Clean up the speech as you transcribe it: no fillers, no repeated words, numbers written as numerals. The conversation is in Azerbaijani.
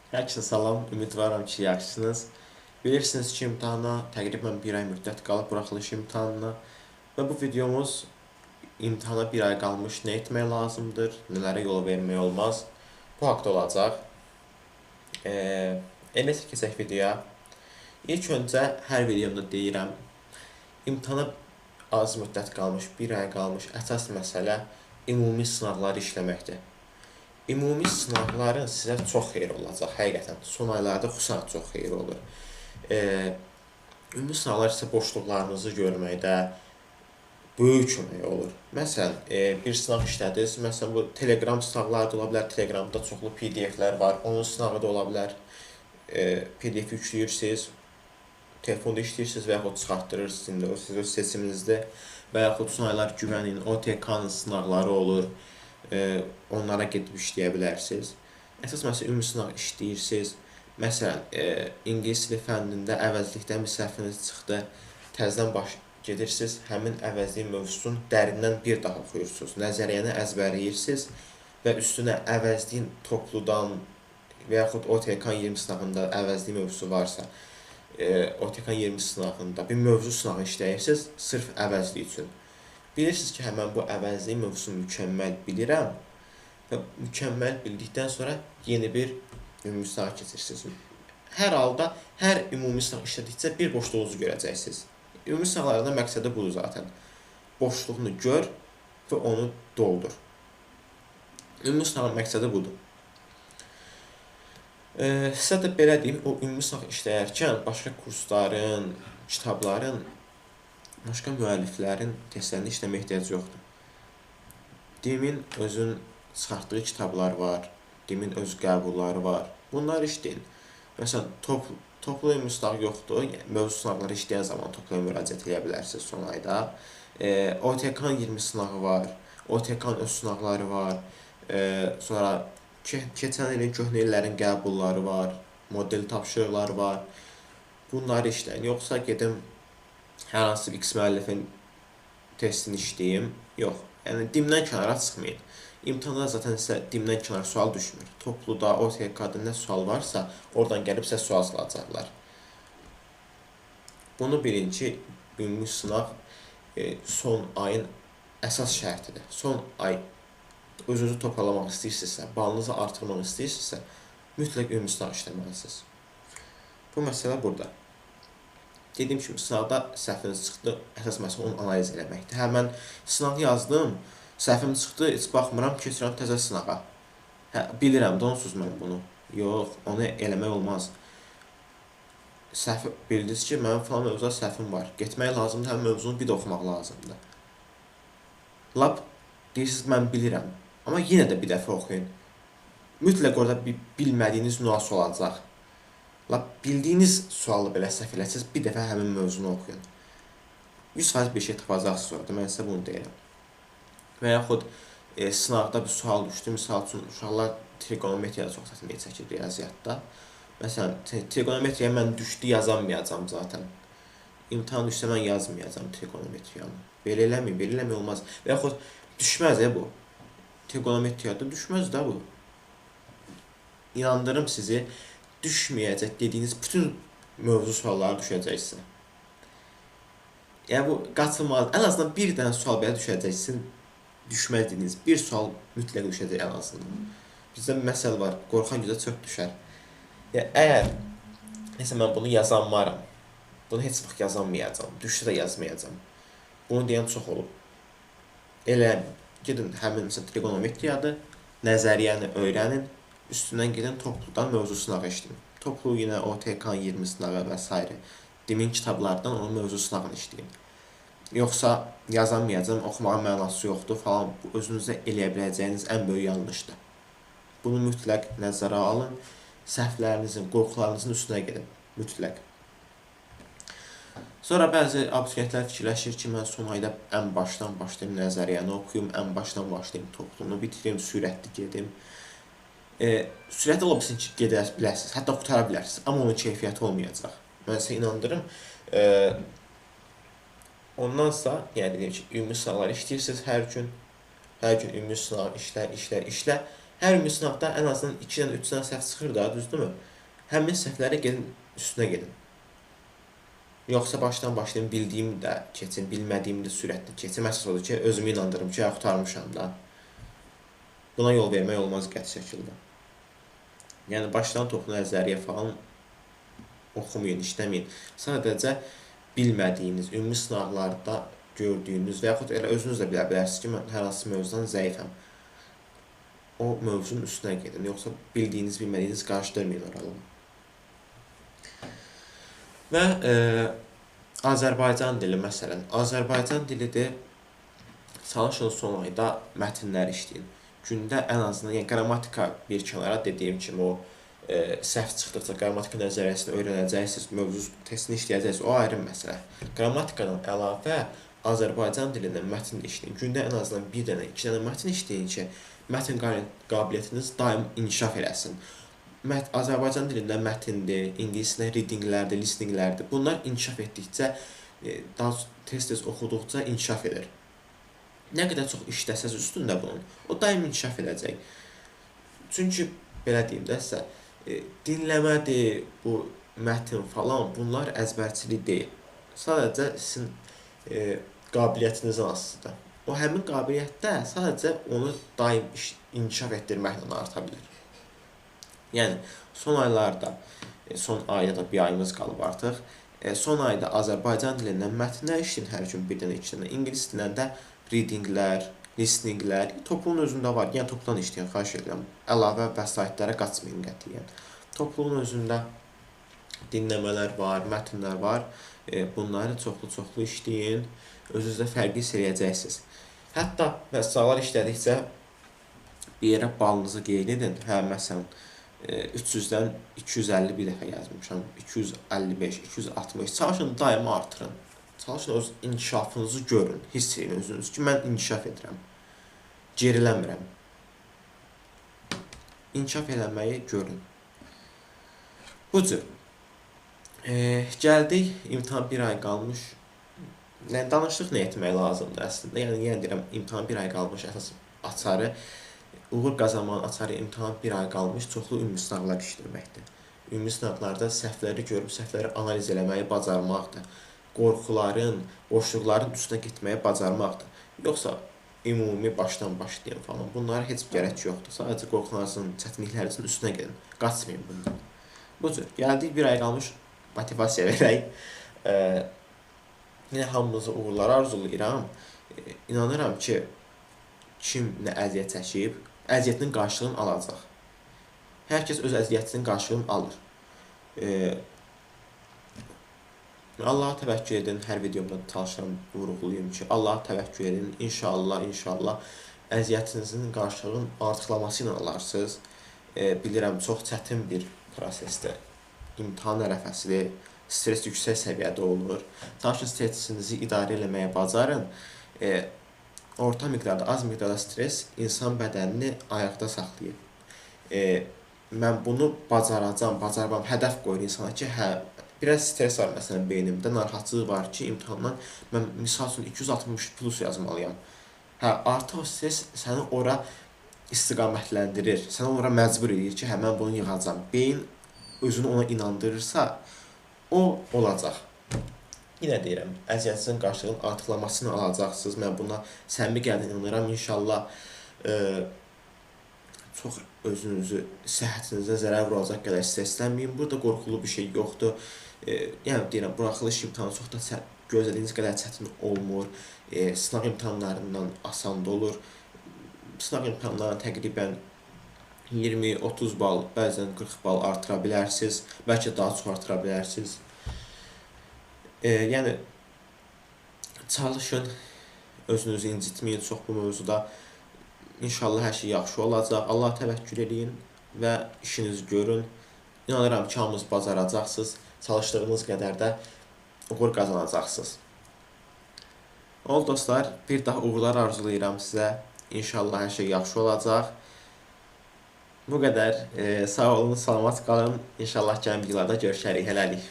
Hər kəsə salam, ümidvaram ki, yaxşısınız. Bilirsiniz ki, imtahana təqribən bir ay müddət qalıb buraxılış imtahanına və bu videomuz imtahana bir ay qalmış nə etmək lazımdır, nələrə yol vermək olmaz, bu haqda olacaq. Elə keçək videoya. İlk öncə hər videomda deyirəm, imtahana az müddət qalmış, bir ay qalmış əsas məsələ ümumi sınaqları işləməkdir. Ümumi sınaqların sizə çox xeyri olacaq, həqiqətən. Son aylarda xüsusən çox xeyri olur. Ümumi sınaqlar sizə boşluqlarınızı görməkdə böyük kömək olur. Məsələn, bir sınaq işlədiniz, məsələn, bu Telegram sınaqları da ola bilər, Telegramda çoxlu PDF-lər var, onun sınağı da ola bilər. PDF yükləyirsiniz, telefonda işləyirsiniz və yaxud çıxartdırırsınız, indi o siz öz seçiminizdə və yaxud son aylar güvənin, OTK-nın sınaqları olur. Onlara gedib işləyə bilərsiniz. Əsas məsələ ümumi sınaq işləyirsiniz. Məsələn, ingilis dili fənnində əvəzlikdən bir səhviniz çıxdı, təzədən baş gedirsiniz, həmin əvəzlik mövzusunu dərindən bir daha oxuyursunuz. Nəzəriyyəni əzbərləyirsiniz və üstünə əvəzliyin topludan və yaxud OTK-nın 20 sınağında əvəzlik mövzusu varsa, OTK-nın 20 sınağında bir mövzu sınağı işləyirsiniz sırf əvəzlik üçün. Bilirsiniz ki, həmən bu əvəzlik mövzusunu mükəmməl bilirəm və mükəmməl bildikdən sonra yeni bir ümumi sınaq keçirsiniz. Hər halda, hər ümumi sınaq işlədikcə bir boşluğunuzu görəcəksiniz. Ümumi sınaqların məqsədi budur zaten. Boşluğunu gör və onu doldur. Ümumi sınağın məqsədi budur. Sizə də belə deyim, o ümumi sınaq işləyərkən başqa kursların, kitabların, başqa müəlliflərin testlərini işləməyə ehtiyac yoxdur. DİM-in özün çıxartdığı kitablar var, DİM-in öz qəbulları var. Bunları işləyin. Məsələn, toplu ümumi sınaq yoxdur. Yəni, mövzu sınaqları işləyən zaman topluya müraciət edə bilərsiniz son ayda. OTK-nın 20 sınağı var, OTK-nın öz sınaqları var. Sonra keçən ilin, köhnə illərin qəbulları var, model tapşırıqları var. Bunları işləyin. Yoxsa gedim hər hansı bir X müəllifin testini işləyim. Yox. Yəni, DİM-dən kənara çıxmayın. İmtahanda zaten sizə DİM-dən kənar sual düşmür. Topluda, OTK-da nə sual varsa, oradan gəlib sizə sual salacaqlar. Bunu birinci ümumi sınaq son ayın əsas şərtidir. Son ay özünüzü toparlamaq istəyirsinizsə, balınızı artırmaq istəyirsinizsə, mütləq ümumi sınaq işləməlisiniz. Bu məsələ burada. Dediyim kimi, sınaqda səhviniz çıxdı, əsas məsələ onu analiz eləməkdir. Hə, mən sınaq yazdım, səhvim çıxdı, heç baxmıram, keçirəm təzə sınağa. Hə, bilirəm də onsuz mən bunu. Yox, onu eləmək olmaz. Səhv bildiniz ki, mənim filan mövzuda səhvim var. Getmək lazımdır, həmin mövzunu bir də oxumaq lazımdır. Lap deyirsiniz, mən bilirəm. Amma yenə də bir dəfə oxuyun. Mütləq orada bir bilmədiyiniz nüans olacaq. Lap bildiyiniz sualı belə səhv eləsəniz, bir dəfə həmin mövzunu oxuyun. 100% bir şey tapacaqsınız orada, mən sizə bunu deyirəm. Və yaxud sınaqda bir sual düşdü. Misal üçün, uşaqlar trigonometriyada çox çətinlik çəkir riyaziyyatda. Məsələn, trigonometriya mən düşdü, yazamayacağam zaten. İmtahan düşsə mən yazmayacağam trigonometriyanı. Belə eləməyin, belə eləmək olmaz. Və yaxud düşməz bu. Trigonometriyada düşməz də bu. İnandırım sizi, düşməyəcək dediyiniz bütün mövzu sualları düşəcək sizə. Yəni bu qaçılmaz. Ən azından bir dənə sual belə düşəcəksin. Düşməz dediyiniz bir sual mütləq düşəcək ən azından. Bizdə bir məsəl var, qorxan gözə çöp düşər. Yəni, əgər nəsə mən bunu yazanmaram, bunu heç vaxt yazanmayacam, düşsə də yazmayacam. Bunu deyən çox olub. Elə gedin həmin məsələn trigonometriyadır, nəzəriyyəni öyrənin, üstündən gedin topludan mövzu sınağı işləyin. Toplu yenə OTK-nın 20 sınağı və s. DİM-in kitablardan onun mövzu sınağını işləyin. Yoxsa yazamayacam, oxumağın mənası yoxdur falan, bu özünüzə eləyə biləcəyiniz ən böyük yanlışdır. Bunu mütləq nəzərə alın, səhvlərinizin, qorxularınızın üstünə gedin, mütləq. Sonra bəzi abituriyentlər fikirləşir ki, mən son ayda ən başdan başlayım nəzəriyyəni oxuyum, ən başdan başlayım toplunu bitirim, sürətli gedim. Sürətli ola bilsin ki, gedə biləsiniz, hətta qurtara bilərsiniz, amma onun keyfiyyəti olmayacaq. Mən sizə inandırım. Ondansa, yəni dediyim ki, ümumi sınaqları işləyirsiniz hər gün. Hər gün ümumi sınaq işlə, işlə, işlə. Hər ümumi sınaqda ən azından 2 dənə, 3 dənə səhv çıxır da, düzdürmü? Həmin səhvlərə gedin, üstünə gedin. Yoxsa başdan başlayım, bildiyimi də keçim, bilmədiyimi də sürətli keçim. Əsas odur ki, özümü inandırım ki, qurtarmışam da. Buna yol vermək olmaz qəti şəkildə. Yəni, başdan toxunu əzbəriyə falan oxumayın, işləməyin. Sadəcə bilmədiyiniz, ümumi sınaqlarda gördüyünüz və yaxud elə özünüz də bilə bilərsiniz ki, mən hər hansı mövzudan zəifəm. O mövzunun üstünə gedin. Yoxsa bildiyiniz, bilmədiyiniz qarışdırmayın oralığı. Və Azərbaycan dili məsələn. Azərbaycan dilidir. Çalışın son ayda mətnləri işləyin. Gündə ən azından, yəni qrammatika bir kənara dediyim kimi o səhv çıxdıqca qrammatika nəzəriyyəsini öyrənəcəksiniz, mövzu testini işləyəcəksiniz, o ayrı məsələ. Qrammatikadan əlavə Azərbaycan dilindən mətn işləyin. Gündə ən azından bir dənə, iki dənə mətn işləyin ki, mətn qabiliyyətiniz daim inkişaf eləsin. Azərbaycan dilində mətndir, ingilis dilində readinglərdir, listeninglərdir. Bunlar inkişaf etdikcə, daha tez-tez oxuduqca inkişaf edir. Nə qədər çox işləsəz üstündə bunun, o daim inkişaf edəcək. Çünki, belə deyim də sizə, dinləmədir, bu mətn falan, bunlar əzbərçilik deyil. Sadəcə sizin qabiliyyətinizin asılıdır. O həmin qabiliyyətdə sadəcə onu daim inkişaf etdirməklə arta bilir. Yəni, son aylarda, son ayda da bir ayımız qalıb artıq, son ayda Azərbaycan dilindən mətnlər işləyin hər gün bir dənə, iki dənə. İngilis dilindən də readinglər, listeninglər, topluluğun özündə var. Yəni, topludan işləyin, xahiş edirəm. Əlavə vəsaitlərə qaçmayın qətiyyən. Topluluğun özündə dinləmələr var, mətnlər var. Bunları çoxlu-çoxlu işləyin. Özünüzdə fərqi hiss eləyəcəksiniz. Hətta vəsaitlər işlədikcə bir yerə balınızı qeyd edin. Hə, məsələn, 300-dən 250 bir dəfə yazmışam, 255, 260. Çalışın, daima artırın. Çalışın, öz inkişafınızı görün, hiss edin özünüz ki, mən inkişaf edirəm, geriləmirəm. İnkişaf eləməyi görün. Bu cür. Gəldik, imtahan bir ay qalmış. Yəni, danışıq nə etmək lazımdır əslində? Yəni, yenə deyirəm, imtahan bir ay qalmış əsas açarı, uğur qazanmanın açarı imtahan bir ay qalmış çoxlu ümumi sınaqlar işləməkdir. Ümumi sınaqlarda səhvləri görüb, səhvləri analiz eləməyi bacarmaqdır. Qorxuların, boşluqların üstünə getməyi bacarmaqdır. Yoxsa ümumi başdan başlayın falan, bunlara heç gərək yoxdur. Sadəcə qorxularınızın, çətinliklərinizin üstünə gedin. Qaçmayın bundan. Bu cür. Gəldik, bir ay qalmış motivasiya verək. Yenə hamınıza uğurlar arzulayıram. İnanıram ki, kim nə əziyyət çəkib, əziyyətinin qarşılığını alacaq. Hər kəs öz əziyyətinin qarşılığını alır. Allaha təvəkkül edin. Hər videomda çalışıram, vurğulayım ki, Allaha təvəkkül edin. İnşallah, inşallah əziyyətinizin qarşılığının artıqlaması ilə alarsınız. Bilirəm, çox çətin bir prosesdir. İmtahan ərəfəsidir. Stres yüksək səviyyədə olur. Çalışın, stresinizi idarə eləməyə bacarın. Orta miqdarda, az miqdarda stres insan bədənini ayaqda saxlayır. Mən bunu bacaracam, bacarmam, hədəf qoyur insana ki, hə, biraz stres var məsələn beynimdə, narahatçılıq var ki, imtahandan mən misal üçün 260 plus yazmalıyam. Hə, artıq o stres səni ora istiqamətləndirir, səni ora məcbur edir ki, hə, mən bunu yığacam. Beyin özünü ona inandırırsa, o olacaq. Yenə deyirəm, əziyyətinizin qarşılığının artıqlamasını alacaqsınız. Mən buna səmimi qəlbdən inanıram. İnşallah çox özünüzü, səhhətinizə zərər vuracaq qədər stresslənməyin. Burada qorxulu bir şey yoxdur. Yəni deyirəm, buraxılış imtahanı çox da gözlədiyiniz qədər çətin olmur. Sınaq imtahanlarından asan da olur. Sınaq imtahanlarına təqribən 20-30 bal, bəzən 40 bal artıra bilərsiniz. Bəlkə daha çox artıra bilərsiniz. Yəni, çalışın, özünüzü incitməyin çox bu mövzuda. İnşallah hər şey yaxşı olacaq. Allaha təvəkkül eləyin və işinizi görün. İnanıram ki, hamınız bacaracaqsınız. Çalışdığınız qədər də uğur qazanacaqsınız. Oldu dostlar, bir daha uğurlar arzulayıram sizə. İnşallah hər şey yaxşı olacaq. Bu qədər. Sağ olun, salamat qalın. İnşallah gələn videolarda görüşərik. Hələlik.